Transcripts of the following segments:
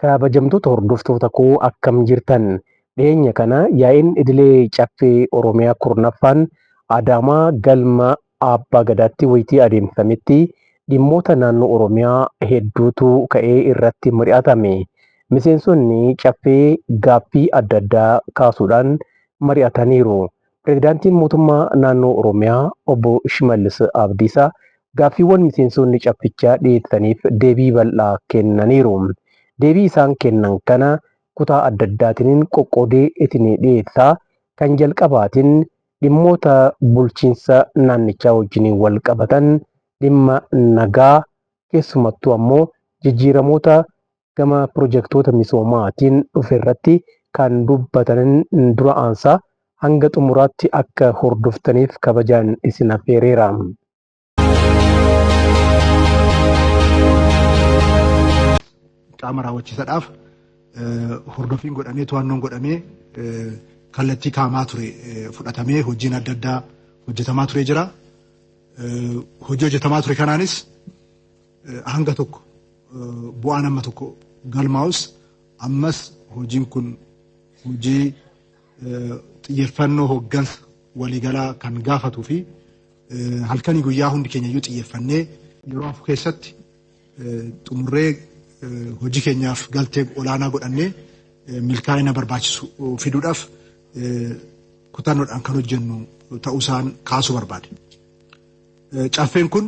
Kabajamtoota hordoftoota koo akkam jirtan? Dhiyeenya kana yaa'iin idilee Caffee Oromiyaa 10ffaan Adaamaa galma Abbaa Gadaatti wayitii adeemsifametti dhimmoota naannoo Oromiyaa hedduutu ka'ee irratti mari'atame. Miseensonni Caffee gaaffii adda addaa kaasuudhaan mari'ataniiru. Pirezidaantiin Mootummaa Naannoo Oromiyaa Obbo Shimallis Abdiisaa gaaffiiwwan miseensonni Caffichaa dhiyeessaniif deebii bal'aa kennaniiru. Deebii isaan kennan kana kutaa adda addaatinin qoqqoodee isinii dhiyeessa. Kan jalqabaatiin dhimmoota bulchiinsa naannichaa wajjiniin walqabatan, dhimma nagaa, keessumattuu ammoo jijjiiramoota gama pirojektoota misoomaatiin dhufe irratti kan dubbatanin dura aansa. Hanga xumuraatti akka hordoftaniif kabajaan isin affeereera. Qaama raawwachiisadhaaf hordoffiin godhamee to'annoon godhamee kallattii kaa'amaa ture fudhatamee hojiin adda addaa hojjetamaa ture jira. Hojii hojjetamaa ture kanaanis hanga tokko bu'aan amma tokko galmaa'us ammas hojiin kun hojii xiyyeeffannoo hoggansa waliigalaa kan gaafatuu fi halkanii guyyaa hundi keenya iyyuu xiyyeeffannee yeroo hafu keessatti xumurree hojii keenyaaf galtee olaanaa godhannee milkaa'ina barbaachisu fiduudhaaf kutannoodhaan kan hojjennu ta'uusaan kaasuu barbaade. Caffeen kun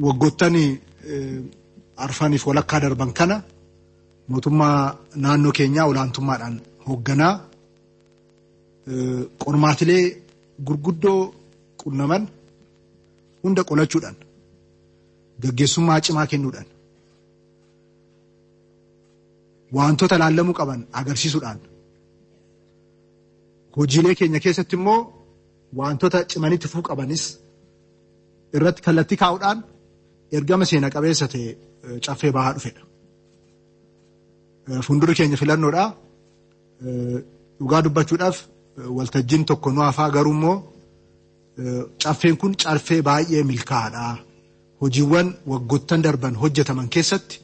waggoottan arfaniif walakkaa darban kana mootummaa naannoo keenyaa olaantummaadhaan hoogganaa qormaatilee gurguddoo qunnaman hunda qolachuudhaan gaggeessummaa cimaa kennuudhaan wantoota laallamuu qaban agarsiisuudhaan hojiilee keenya keessatti immoo wantoota cimanitti fufuu qabanis irratti kallattii kaa'uudhaan ergama seena qabeessa ta'e caffee bahaa dhufedha. Fuuldurri keenya filannoodha. Dhugaa dubbachuudhaaf waltajjiin tokko nu hafaa garuu immoo caffeen kun caffee baay'ee milkaa'aadha. Hojiiwwan waggoottan darban hojjetaman keessatti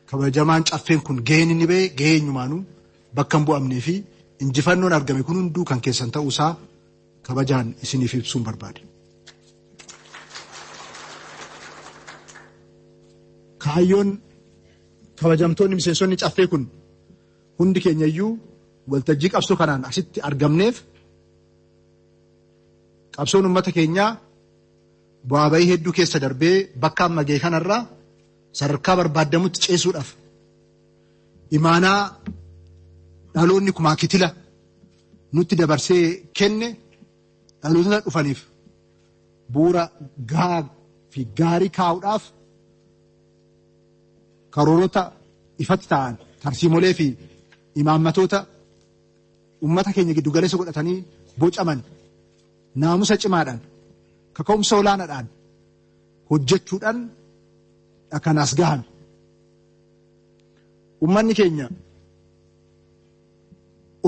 kabajamaan caffeen kun gaheen inni bahe gahee eenyumaanuu bakka hin bu'amnee fi injifannoon argame kun hunduu kan keessan ta'uusaa kabajaan isiniif ibsuun barbaade. Kaayyoon kabajamtoonni miseensonni caffee kun hundi keenya iyyuu waltajjii qabsoo kanaan asitti argamneef qabsoon uummata keenyaa bu'aa bahii hedduu keessa darbee bakka amma ga'e kanarraa sadarkaa barbaadamutti ceesuudhaaf imaanaa dhaloonni kumaa kitila nutti dabarsee kenne dhalootota dhufaniif bu'uura gahaa fi gaarii kaa'uudhaaf karoorota ifatti ta'an tarsiimolee fi imaammatoota uummata keenya giddugaleessa godhatanii bocaman naamusa cimaadhaan kaka'umsa olaanaadhaan hojjechuudhaan kanaas gahame. Uummanni keenya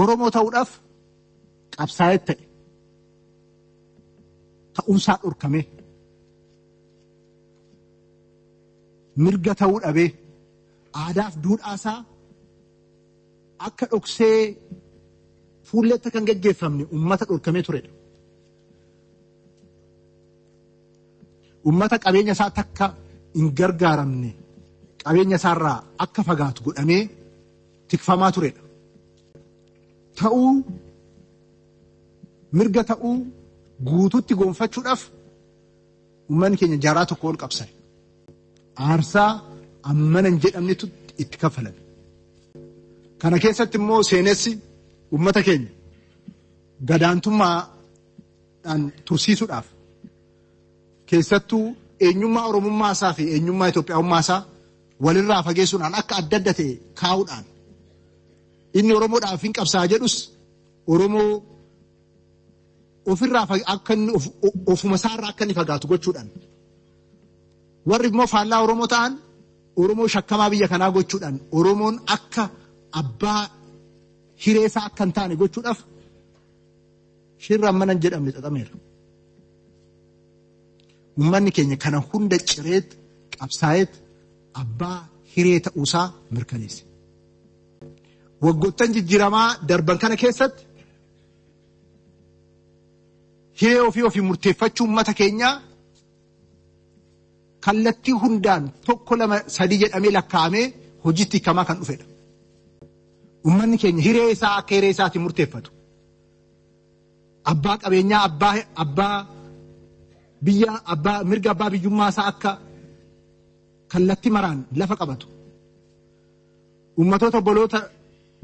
Oromoo ta'uudhaaf qabsaa'ee ta'e ta'umsaa dhorkamee mirga ta'uu dhabee aadaaf duudhaasaa akka dhoksee fuulletti kan geggeeffamne uummata dhorkamee turedha. Uummata qabeenya isaa takka hin gargaaramne qabeenya isaarraa akka fagaatu godhamee tikfamaa turedha. Ta'uu mirga ta'uu guututti gonfachuudhaaf uummanni keenya jaarraa tokko ol qabsa'e. Aarsaa ammana hin jedhamnetu itti kaffalame. Kana keessatti immoo seenessi uummata keenya gadaantummaadhaan tursiisuudhaaf keessattuu eenyummaa Oromummaa isaa fi eenyummaa Itoophiyaummaa isaa walirraa fageessuudhaan akka adda adda ta'e kaa'uudhaan inni Oromoodhaaf hin qabsaa jedhus Oromoo ofirraa akka inni ofuma isaarraa akka inni fagaatu gochuudhaan warri immoo faallaa Oromoo ta'an Oromoo shakkamaa biyya kanaa gochuudhaan Oromoon akka abbaa hiree isaa akka hin taane gochuudhaaf shirra ammana hin jedhamne xaxameera. Uummanni keenya kana hunda cireet qabsaa'eet abbaa hiree ta'uusaa mirkaneesse. Waggoottan jijjiiramaa darban kana keessatti hiree ofii ofii murteeffachuu uummata keenyaa kallattii hundaan 1, 2, 3 jedhamee lakkaa'amee hojiitti hiikamaa kan dhufedha. Uummanni keenya hiree isaa akka hiree isaatiin murteeffatu. Abbaa qabeenyaa, abbaa biyya, abbaa mirga abbaa biyyummaa isaa akka kallattii maraan lafa qabatu. Uummatoota obboloota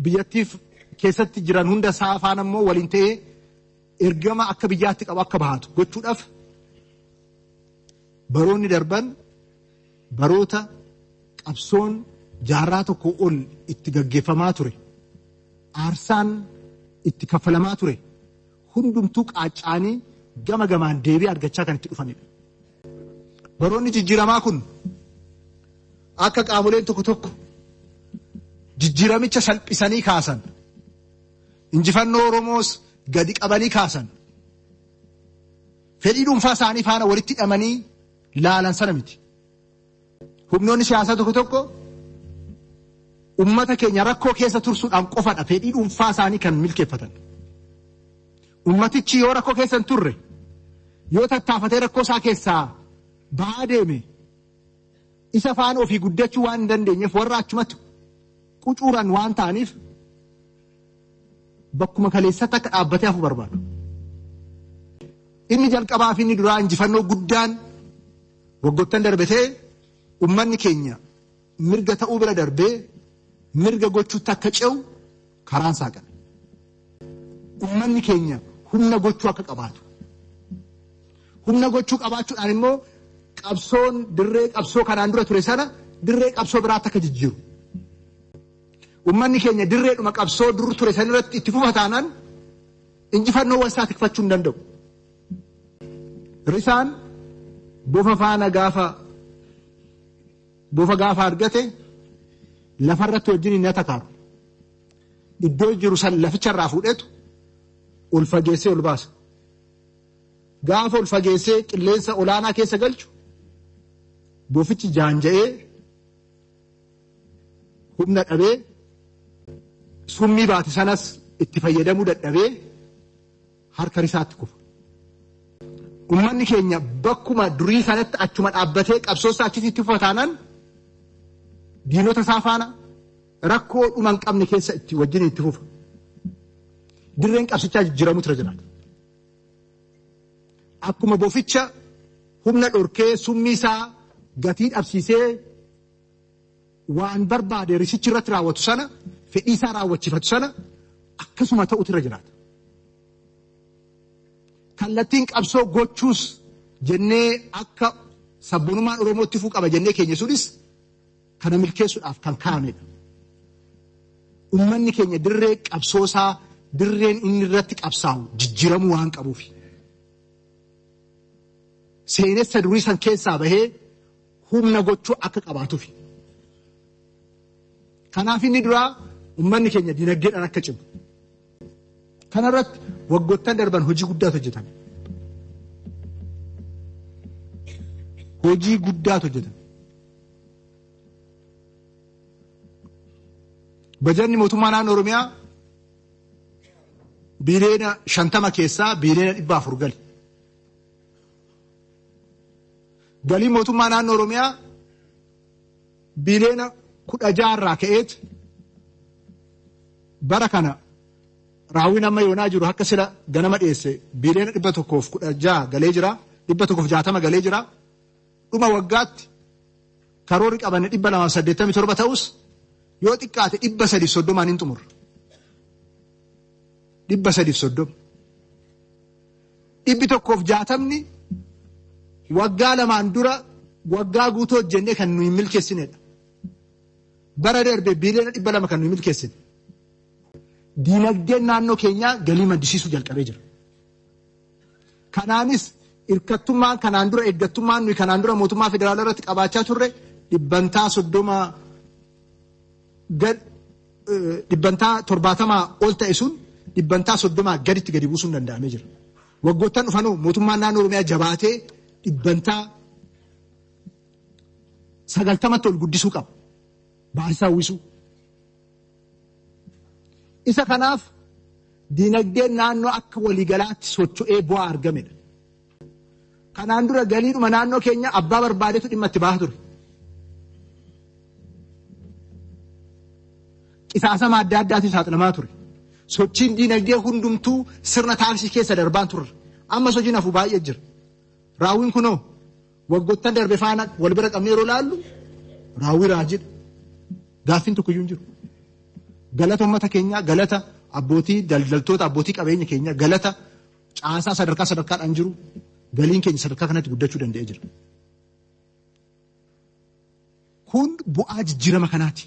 biyyattiif keessatti jiran hunda isaa afaan ammoo waliin ta'ee ergama akka biyyaatti qabu akka bahatu gochuudhaaf baroonni darban baroota qabsoon jaarraa tokko ol itti gaggeeffamaa ture, aarsaan itti kaffalamaa ture, hundumtuu qaaccaanii gama gamaan deebii argachaa kan itti dhufanidha. Baroonni jijjiiramaa kun akka qaamoleen tokko tokko jijjiiramicha salphisanii kaasan, injifannoo Oromoos gadi qabanii kaasan, fedhii dhuunfaa isaanii faana walitti hidhamanii laalan sana miti. Humnoonni siyaasaa tokko tokko uummata keenya rakkoo keessa tursuudhaan qofadha fedhii dhuunfaa isaanii kan milkeeffatan. Uummatichi yoo rakkoo keessa hin turre, yoo tattaafatee rakkoo isaa keessaa bahaa deeme, isa faana ofii guddachuu waan hin dandeenyeef warra achumatti qucuuran waan ta'aniif bakkuma kaleessatti akka dhaabbatee hafu barbaadu. Inni jalqabaa fi inni duraa injifannoo guddaan waggoottan darbetee uummanni keenya mirga ta'uu bira darbee mirga gochuutti akka ce'u karaan saaqame. Uummanni keenya humna gochuu akka qabaatu. Humna gochuu qabaachuudhaan immoo qabsoon dirree qabsoo kanaan dura ture sana dirree qabsoo biraatti akka jijjiiru. Uummanni keenya dirreedhuma qabsoo dur ture sana irratti itti fufa taanaan injifannoo isaa tikfachuu hin danda'u. Risaan bofa faana gaafa bofa gaafa argate lafarratti wajjin hin atakaaru. Iddoo jiru san laficharraa fuudhetu ol fageessee ol baasa. Gaafa ol fageessee qilleensa olaanaa keessa galchu bofichi jaanja'ee humna dhabee summii baate sanas itti fayyadamuu dadhabee harka risaatti kufa. Uummanni keenya bakkuma durii sanatti achuma dhaabbatee qabsoo isaa achitti itti fufa taanaan diinota isaa faana rakkoo dhuma hin qabne keessa itti wajjin itti fufa. Dirreen qabsichaa jijjiiramutu irra jiraata. Akkuma boficha humna dhorkee summii isaa gatii dhabsiisee waan barbaade risichi irratti raawwatu sana fedhii isaa raawwachifatu sana akkasuma ta'utu irra jiraata. Kallattiin qabsoo gochuus jennee akka sabboonummaan Oromootti fufuu qaba jennee keenya sunis kana milkeessuudhaaf kan kaa'amedha. Uummanni keenya dirree qabsoo isaa dirreen inni irratti qabsaa'u jijjiiramuu waan qabuufi. Seenessa durii san keessaa bahee humna gochuu akka qabaatuufi. Kanaaf inni duraa uummanni keenya dinagdeedhaan akka cimu. Kanarratti waggoottan darban hojii guddaatu hojjetame. Hojii guddaatu hojjetame. Bajanni mootummaa naannoo Oromiyaa biliyoona 50 keessaa biliyoona 400 gali. Galii mootummaa naannoo Oromiyaa biliyoona 16 irraa ka'eet bara kana raawwiin amma yoonaa jiru akka sila ganama dhiyeesse biliyoona 116 galee jira, 160 galee jira. Dhuma waggaatti karoorri qabanne 287 ta'us yoo xiqqaate 330 hin xumurra. 330. 160 waggaa lamaan dura waggaa guutuu hojjennee kan nuyi milkeessinedha. Bara darbe biliyoona 200 kan nuyi milkeessine. Dinagdeen naannoo keenyaa galii maddisiisuu jalqabee jira. Kanaanis hirkattummaan kanaan dura eeggattummaan nuyi kanaan dura mootummaa federaalaa irratti qabaachaa turre 30 gad 70 ol ta'e sun 30 gaditti gadi buusuun danda'amee jira. Waggoottan dhufanuu mootummaan naannoo Oromiyaa jabaatee 90tti ol guddisuu qaba. Baasii uwwisuu. Isa kanaaf diinagdeen naannoo akka waliigalaatti socho'ee bu'aa argamedha. Kanaan dura galiidhuma naannoo keenya abbaa barbaadetu dhimma itti bahaa ture. Qisaasama adda addaatiin saaxilamaa ture. Sochiin diinagdee hundumtuu sirna taaksii keessa darbaan turre. Amma sochiin hafu baay'ee jira. Raawwiin kunoo waggoottan darbe faana wal bira qabnee yeroo laallu raawwii raajiidha. Gaaffiin tokkoyyuu hin jiru. Galata uummata keenyaa, galata abbootii daldaltoota, abbootii qabeenya keenyaa, galata caasaa sadarkaa sadarkaadhaan jiru galiin keenya sadarkaa kanatti guddachuu danda'ee jira. Kun bu'aa jijjiirama kanaati.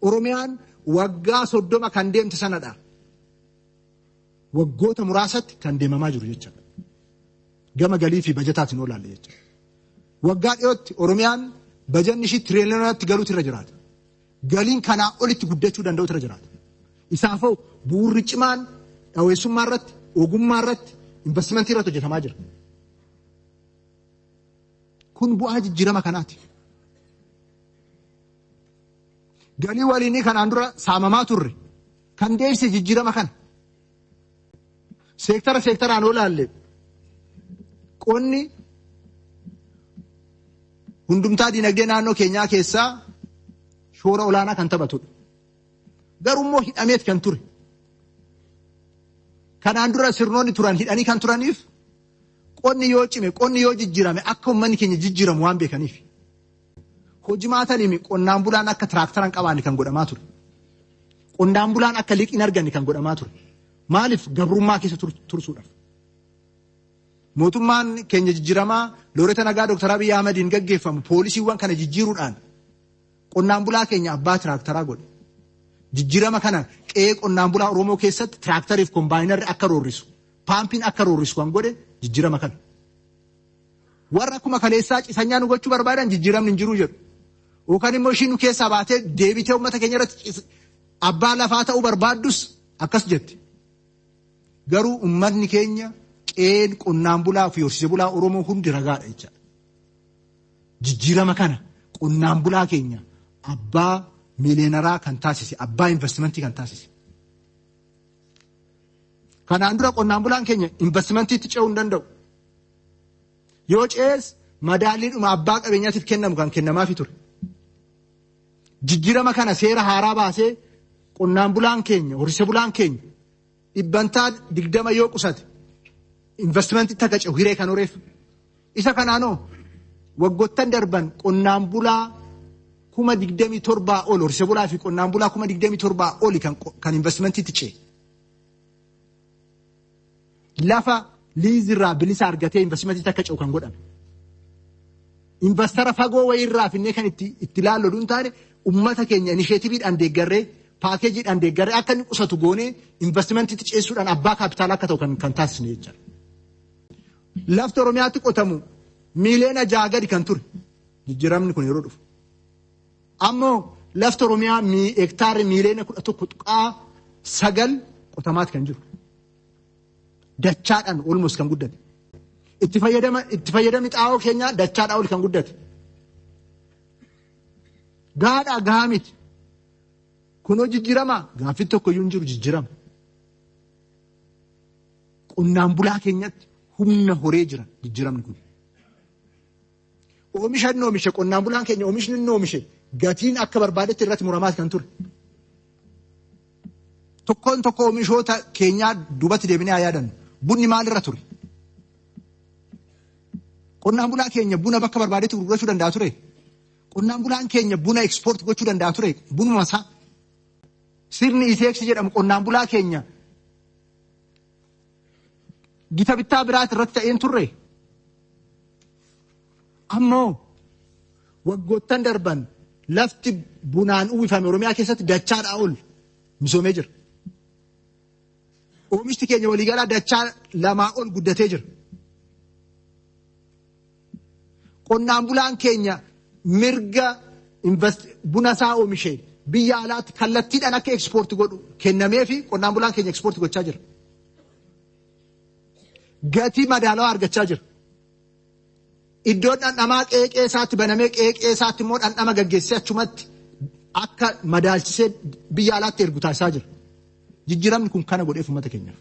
Oromiyaan waggaa 30 kan deemte sanadha. Waggoota muraasatti kan deemamaa jiru jechuudha. Gama galii fi bajataatiin olaalle jechuudha. Waggaa dhiyootti Oromiyaan bajanni ishii tiriliyoonatti galuutu irra jiraata. Galiin kanaa olitti guddachuu danda'utu irra jiraata. Isaafoo bu'uurri cimaan dhaweessummaa irratti, ogummaa irratti, investimentii irratti hojjetamaa jira. Kun bu'aa jijjiirama kanaati. Galii waliinii kanaan dura saamamaa turre kan deebise jijjiirama kana. Seektara seektaraan olaalle qonni hundumtaa diinagdee naannoo keenyaa keessaa shoora olaanaa kan taphatudha. Garuu immoo hidhameet kan ture. Kanaan dura sirnoonni turan hidhanii kan turaniif qonni yoo cime, qonni yoo jijjiirame akka uummanni keenya jijjiiramu waan beekaniif. Hojimaataniin qonnaan bulaan akka tiraaktara hin qabaanne kan godhamaa ture. Qonnaan bulaan akka liqii hin arganne kan godhamaa ture. Maaliif gabrummaa keessa tursuudhaaf. Mootummaan keenya jijjiiramaa Looreeta Nagaa Dr. Abiyyi Ahmediin gaggeeffamu poolisiiwwan kana jijjiiruudhaan qonnaan bulaa keenya abbaa tiraaktaraa godhe. Jijjiirama kana qe'ee qonnaan bulaa Oromoo keessatti tiraaktariif kombaayinarri akka roorrisu, paampiin akka roorrisu kan godhe jijjiirama kana. Warra akkuma kaleessaa cisanyaa nu gochuu barbaadan jijjiiramni hin jiru jedhu. Yookaan immoo ishiin nu keessaa baatee deebitee uummata keenya irratti abbaa lafaa ta'uu barbaaddus akkas jetti. Garuu uummatni keenya qe'een qonnaan bulaa fi horsiise bulaa Oromoo hundi ragaadha jechaadha. Jijjiirama kana qonnaan bulaa keenya abbaa miiliyoonaraa kan taasise, abbaa investimentii kan taasise. Kanaan dura qonnaan bulaan keenya investimentiitti ce'uu hin danda'u. Yoo ce'es madaalliidhuma abbaa qabeenyaatiif kennamu kan kennamaafii ture. Jijjiirama kana seera haaraa baasee qonnaan bulaan keenya, horsiise bulaan keenya 20% yoo qusate investimentiitti akka ce'u hiree kan horeef. Isa kanaanoo waggoottan darban qonnaan bulaa 27,000 ol, horsiise bulaa fi qonnaan bulaa 27,000 oli kan investimentiitti ce'e. Lafa liizirraa bilisa argatee investimentiitti akka ce'u kan godhame. Investara fagoo wayiirraa finnee kan itti ilaallu hin taane uummata keenya inisheetiviidhaan deeggarree paakeejiidhaan deeggarree akka inni qusatu goonee investimentiitti ceessuudhaan abbaa kaapitaalaa akka ta'u kan taasisne jechuudha. Lafti Oromiyaatti qotamu 6 miiliyoona gadi kan ture jijjiiramni kun yeroo dhufu. Ammoo lafti Oromiyaa hektaarri 11.9 miiliyoona qotamaati kan jiru. Dachaadhaan almost kan guddate. Itti fayyadamni xaa'oo keenyaa dachaadhaan ol kan guddate. Gahaadhaa gahaa miti. Kunoo jijjiiramaa gaaffii tokkoyyuu hin jiru jijjiirama. Qonnaan bulaa keenyatti humna horee jira jijjiiramni kun. Oomisha inni oomishe qonnaan bulaan keenya oomishni inni oomishe gatiin akka barbaadetti irratti muramaati kan ture. Tokkoon tokko oomishoota keenyaa duubatti deebinee haa yaadannu. Bunni maalirra ture? Qonnaan bulaa keenya buna bakka barbaadetti gurgurachuu danda'a ture. Qonnaan bulaan keenya buna ekspoort gochuu danda'a ture. Bunuma isaa. Sirni iteeksi jedhamu qonnaan bulaa keenya gita bittaa biraati irratti ta'een turre. Ammoo waggoottan darban lafti bunaan uwwifame Oromiyaa keessatti dachaadhaa ol misoomee jira. Oomishti keenya waliigalaa dachaa lamaa ol guddatee jira. Qonnaan bulaan keenya mirga buna isaa oomishee biyya alaatti kallattiidhaan akka ekspoorti godhu kennamee fi qonnaan bulaan keenya ekspoorti gochaa jira. Gatii madaalawaa argachaa jira. Iddoon dhandhamaa qeeqee isaatti banamee qeeqee isaatti immoo dhandhama gaggeessee achumatti akka madaalchisee biyya alaatti ergu taasisaa jira. Jijjiiramni kun kana godheef uummata keenyaaf.